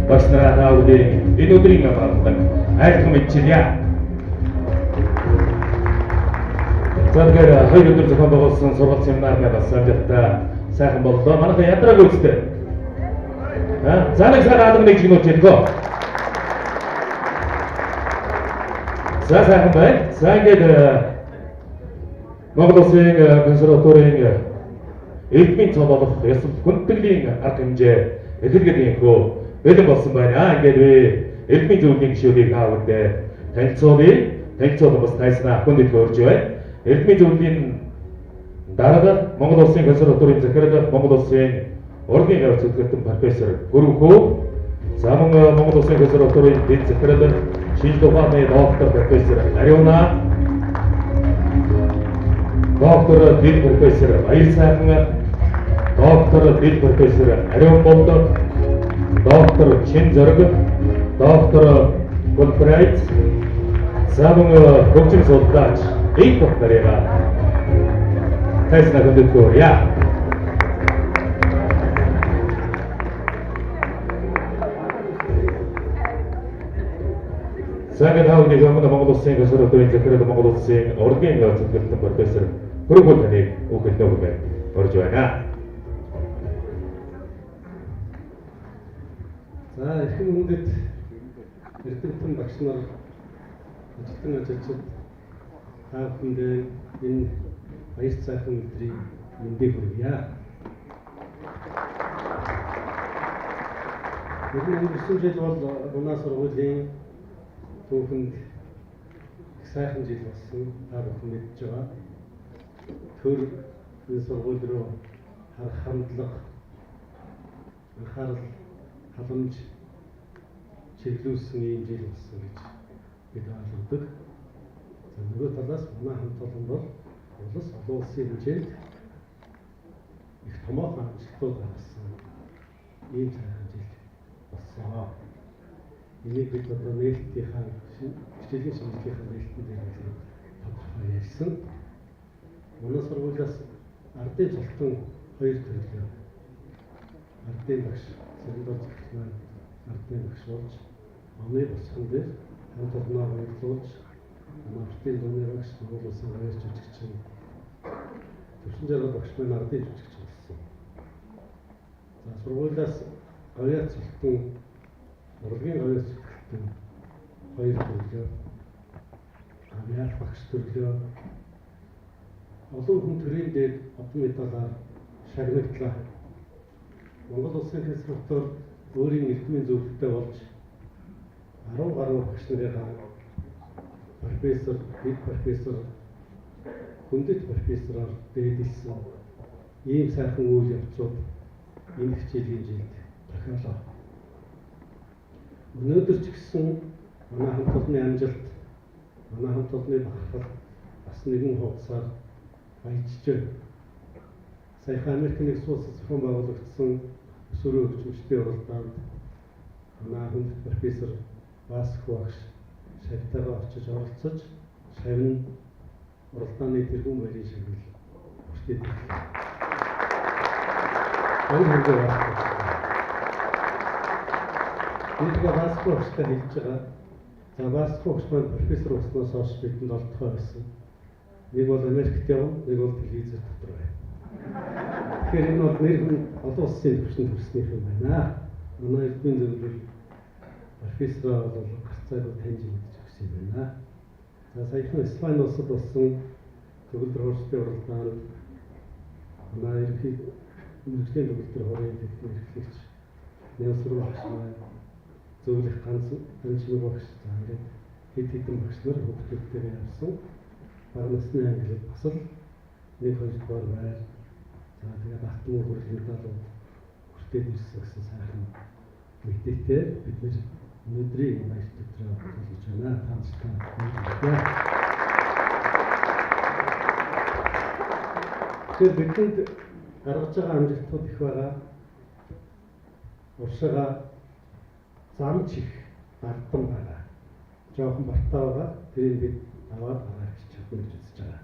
Багш нараа та бүдийн энэ өдрийн амгалан айлтган мэдчилье. За тэгэхээр хоёр өдөр зохион байгуулсан сургалт семинар маань бас амжилттай сайхан боллоо. Манайхан ядраагүй үстэй. За нэг сайхан алга нэг жигнүүч хэлгөө. За сайхан байна. За ингээд Монгол Улсын консерваторийн эрдмийн цолоолох ёслол хүндэтгэлийн арга хэмжээ эхлэхэд инхүү бэлэн болсон байна. Ингээд би эрдмийн зөвлөлийн гишүүдийг та бүхэндээ танилцуулъя. Танилцуулан бас тайснаа хүндэтгэж урьж байна. Эрдмийн зөвлөлийн дарга Монгол Улсын консерваторийн захирал Монгол Улсын урлагийн гавь зөвлөлтөн профессор Гүрвхүү, за мөн Монгол Улсын консерваторийн дэд захирал шинжлэх ухааны доктор профессор Ариуна, доктор дэд профессор Баярсайхан, доктор дэд профессор Ариун Болд, доктор Чин Зориг, доктор Гүлбрайт, за мөн хөгжим судлаач Эйх Бат нарыг тайснаа хүндэтгэв. За ингээд та бүхний өмнө Монгол Улсын консерваторийн захирал Монгол Улсын урлагийн зөвлөлтөн профессор Хөрөнгө таныг үг хэлнэ хэмээн урьж байна. За эрхэм хүндэт эрдэмтэн багш нар, ажилтан ажилчид та бүхэндээ энэ баяр сайхан өдрийг мэндийг хүргье. Ер нь өнгөрсөн жил бол манай сургуулийн түүхэнд их сайхан жил болсон. Та бүхэн мэдж байгаа. Төр энэ сургууль руу харах хандлага, анхаарал, халамж чиглүүлсэн ийм жил болсон гэж бид ойлгодог. За нөгөө талаас манай хамт олон бол улс олон улсын хэмжээнд их томоохон амжилтууд гаргасан ийм сайхан жил болсон. Энийг бид одоо нээлтийнхаа хичээлийн шинжилгээнийхээ нээлтэн дээр тодорхой ярьсан. Манай сургуулиас ардын цолтон хоёр төрлөө. Ардын багш, Цэрэндор захирал маань ардын багш болж, оны босгон дээр хамт олноо баярлуулж, манай ардын дууны багш, Монгол Улсын гавьяас жүжигчин Төвшин жаргал багш маань ардын жүжигчин болсон. За сургуулиас гавьяас цолтон, урлагийн гавьяас цолтон хоёр төрлөө. Гавьяас багш төрлөө. Олон хүн төрийн дээд одон медалаар шагнагдлаа. Монгол Улсын консерватор өөрийн эрдмийн зөвлөлтөй болж 10 гаруй багш нарыгаа профессор, дэд профессор, хүндэт профессороор дээдэлсэн ийм сайхан үйл явцууд энэ хичээлийн жилд тохиолоо. Өнөөдөр ч гэсэн манай хамт олонны амжилт, манай хамт олонны бахархал бас нэгэн хугацаар баяжж байна. Саяхан Америк нэгдсэн улсад зохион байгуулагдсан өсвөрийн хөгжимчдийн уралдаанд манай хүндэт профессор Басх багш шавьтайгаа очиж оролцож, шавь нь уралдааны тэргүүн баярын шагнал хүртээд ирлээ. Баяр хүргэе Басх багш. Би тэгээ Басх багштай хэлж байгаа. За Басх багш маань профессор болсноос хойш бидэнд олдохоо байсан. Нэг бол Америкт явна, нэг бол телевизээр дотор байна. Тэгэхээр энэ бол нэр хүн олон улсын түвшинд хүрснийх юм байна. Манай эрдмийн зөвлөл профессороо бол гарцаагүй таньж мэдж өгсөн юм байна. За саяхан Испани улсад болсон төгөлдөр хуурчдын уралдаанд манай ерөнхий мэргэжлийн төгөлдөр хуурын техник эрхлэгч Нямсар багш маань, зөвлөх ганц ганчмаг багш, за ингээд хэд хэдэн багш нар хүүхдүүдтэйгээ явсан. Бага насны ангилал бас л 1 2 дугаар байр. За тэгээд алтан мөр медалууд хүртээд ирсэн гэсэн сайхан мэдээтэй бид нэр өнөөдрийн баяр өдрөө болгож байна. Та нартай баярлалаа. Тэгэхээр бидэнд гаргаж байгаа амжилтууд их байгаа. Уршигаа замч их бардам байгаа. Жохон бартаа байгаа. Тэрийг бид аваад гаргаж чадна гэж үзэж байгаа.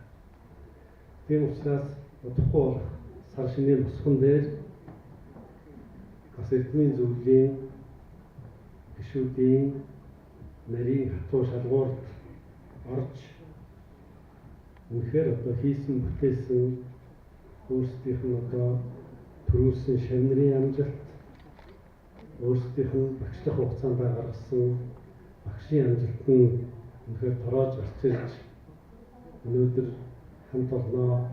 Тийм учраас удахгүй болох сар шинийн босгон дээр бас эрдмийн зөвлөлийн гишүүдийн нарийн хатуу шалгуурт орж үнэхээр одоо хийсэн бүтээсэн өөрсдийнх нь одоо төрүүлсэн шавнырын амжилт, өөрсдийнх нь багшлах хугацаанд гаргасан багшийн амжилт нь үнэхээр тороож гарч ирж өнөөдөр хамт олноо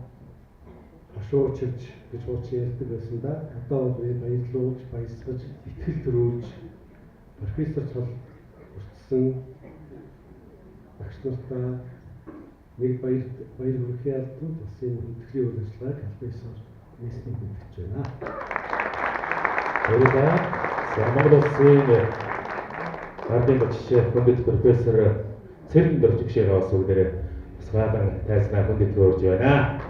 хашуурчилж гэж хуучин ярьдаг байсан да. Одоо бол баярлуулж, баясгаж, итгэл төрүүлж профессор цол хүртсэн багш нартаа нэг баяр хүргэхийн албанд бас энэ хүндэтгэлийн үйл ажиллагааг албан ёсоор нээснийг хүндэтгэж байна. Баярлалаа. Монгол улсын гардын багш хүндэт профессор Цэрэн Доржигшээ бас бүгдээрээ тусгаалan тайзнаа хүндэтгэж урьж байна.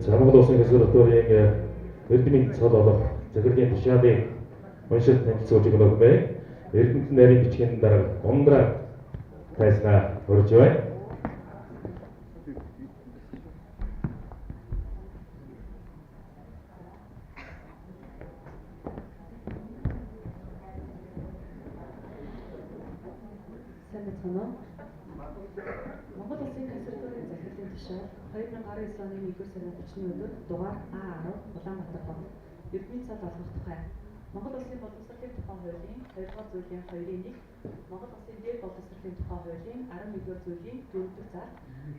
За Монгол Улсын консерваторийн Эрдэмийн цол олох захирлын тушаалыг уншиж танилцуулж өгөх бай. Эрдэмтэн нарийн бичгийн дарга Ундраа тайзнаа урьж байна. Сайн байцгаана уу? Монгол Улсын консерваторийн захирлын тушаал 2019 оны 1-р сарын 30-ны өдөр дугаар А10 Улаанбаатар хот Эрдмийн цол олгох тухай Монгол Улсын боловсролын тухай хуулийн 2-р зүйлийн 2-ын 1, Монгол Улсын дээд боловсролын тухай хуулийн 11-р зүйлийн 4 дахь заалт,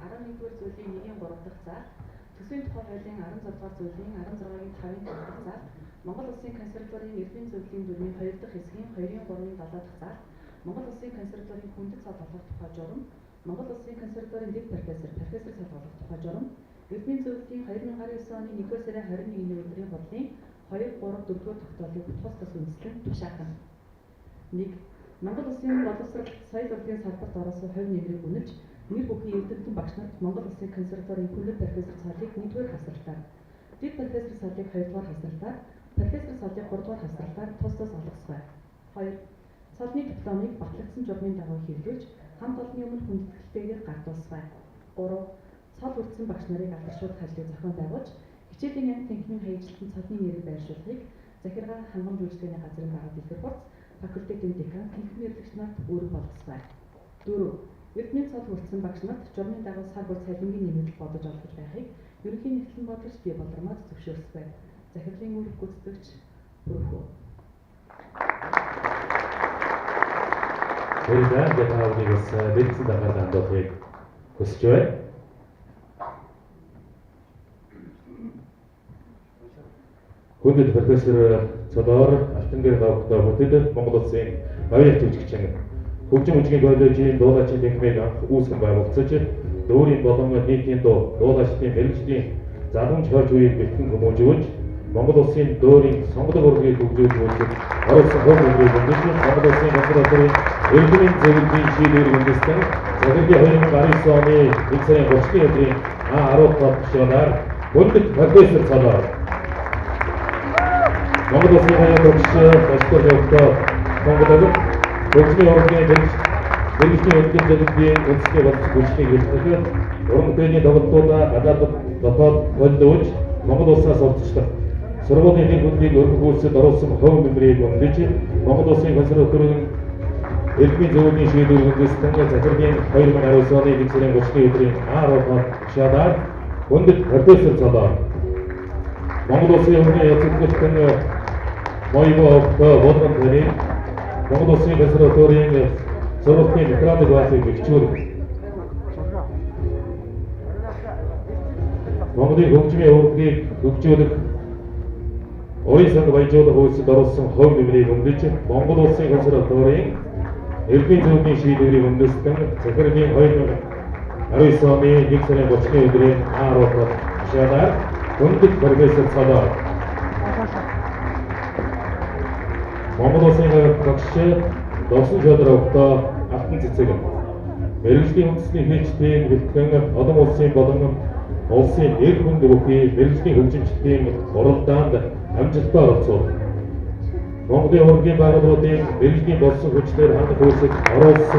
11-р зүйлийн 1-ийн 3 дахь заалт, Төсвийн тухай хуулийн 16-р зүйлийн 16-гийн 5-ын 5 дахь заалт, Монгол Улсын консерваторийн Эрдмийн зөвлөлийн дүрмийн 2 дахь хэсгийн 2-ын 3-ын 7 дахь заалт, Монгол Улсын консерваторийн хүндэт цол олгох тухай журам, Монгол Улсын консерваторийн дэд профессор, профессор цол олгох тухай журам, Эрдмийн зөвлөлийн 2019 оны 1-р сарын 21-ний өдрийн хурлын 2, 3, 4-р тогтоолыг утгаас үндэслэн тушаах. 1. Монгол Улсын боловсрол соёл урлагийн салбарт оруулсан хувь нэмрийг үнэлж, нэр бүхий эрдэмтэн багш нарт Монгол Улсын консерваторийн хүндэт профессор цолыг 1-р хасралтаар, дэд профессор цолыг 2-р хасралтаар, профессор цолыг 3-р хасралтаар тус тус олгосгой. 2. Цолны дипломыг батлагдсан журмын дагуу хэрэглүүлж, хамт олонны өмнө хүндэтгэлтэйгээр гардуулсгай. 3. Цол хүртсэн багш нарыг алдаршуулах ажлыг зохион байгуулж, хичээлийн анги танхимын хаяжилтанд цолны нэрийг байршуулахыг захиргаа хангамж үйлчилгээний газрын дарга дэлгэр хурц, факультетийн декан, танхимын эрхлэгч нарт үүрэг болгосгой. 4. Эрдмийн цол хүртсэн багш нарт журмын дагуу сар бүр цалингийн нэмэгдэл бодож олгож байхыг ерөнхий нэгтлэн бодлогч бий болормоод зөвшөөрсгөө. Захирлын үүрэг гүйцэтгэгч Бүрхүү. Баярлалаа. Ингээд та бүхнийг бас бэлдсэн дагаар хандуулахыг хүсэж байна. Хүндэт профессор Цолоор Алтангэр Давхтай бүтэд Монгол Улсын баяр жүжигчин хөгжим бүжгийн коллежийн дуулаачийн танхимыг анх үүсгэн байгуулцаж, дүүрийн болон нийтийн дуу, дуулаачдын мэргэжлийн залгамж хойч үеийг бэлтгэн хүмүүжүүлж, Монгол Улсын дүүрийн сонголт урлагийг хөгжүүлж үйлчилж оруулсан хувь нэмрийг өндөж, Монгол Улсын консерваторийн Эрдмийн зөвлөлийн шийдвэрийг үндэслэн захирлын 2019 оны 1 сарын 30-ны өдрийн А10 дахь тушаалаар хүндэт профессор Цолоор Монгол Улсын гаяа багш Башкир Давхтай Монголог хөгжмийн урлагийн мэргэжлийн өндөр зөвлөлийн үндэсний боловсрол хүчнийг бэлтгэх, уран бүтээлийн тоглолтуудаа гадаад дотоод холилдуулж Монгол улсаас урдчлах, сургуулийн нэр хүндийг өргөх үйлсэд оруулсан хувь нэмрийг өндөж, Монгол Улсын консерваторийн Эрдмийн зөвлөлийн шийдвэрийг үндэслэн захирлын 2019 оны 1 сарын 30-ны өдрийн А10 дахь тушаалаар хүндэт профессор Цолоор Монгол Улсын өмнө яцагтэн Моёго Овтой Болгон таны Монгол Улсын консерваторийн сургалтын механик баасыг бэхжүүлэх, Монголын хөгжмийн урлагийг хөгжүүлэх, уян санг баяжуулах үйлсэд оруулсан хувь нэмрийг өндөж, Монгол Улсын консерваторийн Эрдмийн зөвлөлийн шийдвэрийг үндэслэн захирлын 2019 оны 1 сарын 30-ны өдрийн А10 дахь тушаалаар хүндэт профессор Цолоор Монгол Улсын багш Довсон Шодрогтой Алтан цэцэг мэргэжлийн үндэсний хийчдийн бэлтгэн олон улсын болон улсын нэр хүнд бүхий мэргэжлийн хөгжимчдийн уралдаанд амжилттай оролцов. Монголын урлагийн байгууллагуудын мэргэжлийн болсон хүчнэр хандах үйлсэд оруулсан